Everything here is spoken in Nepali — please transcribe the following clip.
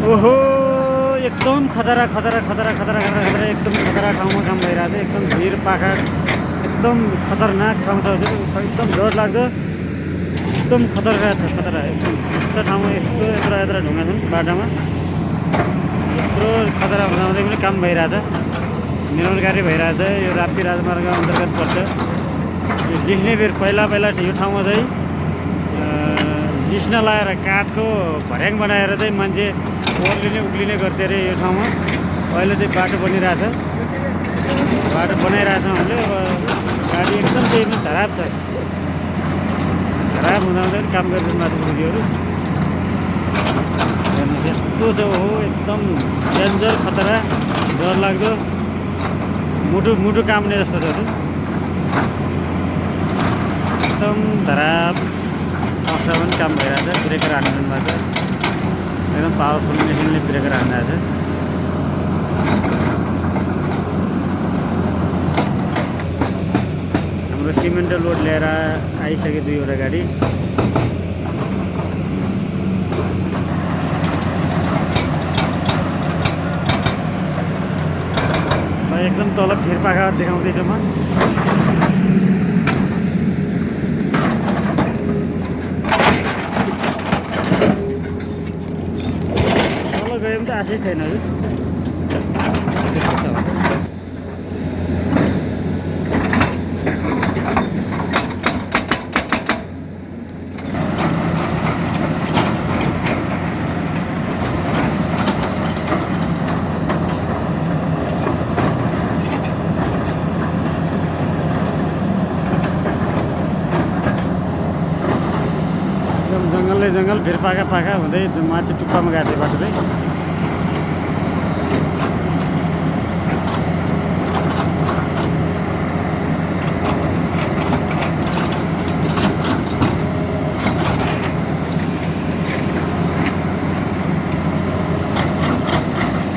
ओहो एकदम खतरा खतरा खतरा खतरा खतरा खतरा एकदम खतरा ठाउँमा काम भइरहेको छ। एकदम भिर पाखा एकदम खतरनाक ठाउँ छ हजुर। एकदम डर लाग्दो एकदम खतरा छ खतरा। एकदम यस्तो ठाउँमा यस्तो यत्रो यत्रो ढुङ्गा छन् बाटोमा। यत्रो खतरा हुँदाहुँदै पनि काम भइरहेछ, निर्माण कार्य भइरहेछ। यो राप्ती राजमार्ग अन्तर्गत पर्छ। यो डिस्नेबेर पहिला पहिला यो ठाउँमा चाहिँ डिस्न लगाएर काठको भर्याङ बनाएर चाहिँ मान्छे ओर्लिने उक्लिने गर्थ्यो अरे यो ठाउँमा। अहिले चाहिँ बाटो बनिरहेछ, बाटो बनाइरहेछ हामीले। अब गाडी एकदम त्यही पनि खराब छ, खराब हुँदाहुँदै पनि काम गरिदिनु माथि पुग्योहरू हेर्नुहोस् यस्तो छ। हो एकदम डेन्जर खतरा डरलाग्दो मुटु मुटु काम्ने जस्तो छ त्यो। एकदम खराब अवस्था पनि काम भइरहेछ। ब्रेकर हान्नु भएको एकदम पावरफुल मेसिनले ब्रेकर हान्दैछ। हाम्रो सिमेन्ट लोड लिएर आइसक्यो दुईवटा गाडी। एकदम तल भिरपाखा देखाउँदैछु म। तल गयो भने त आशै छैन हजुर। जङ्गल भिरपाखा पाखा हुँदै माथि टुप्पामा गएको थियो बाटो चाहिँ।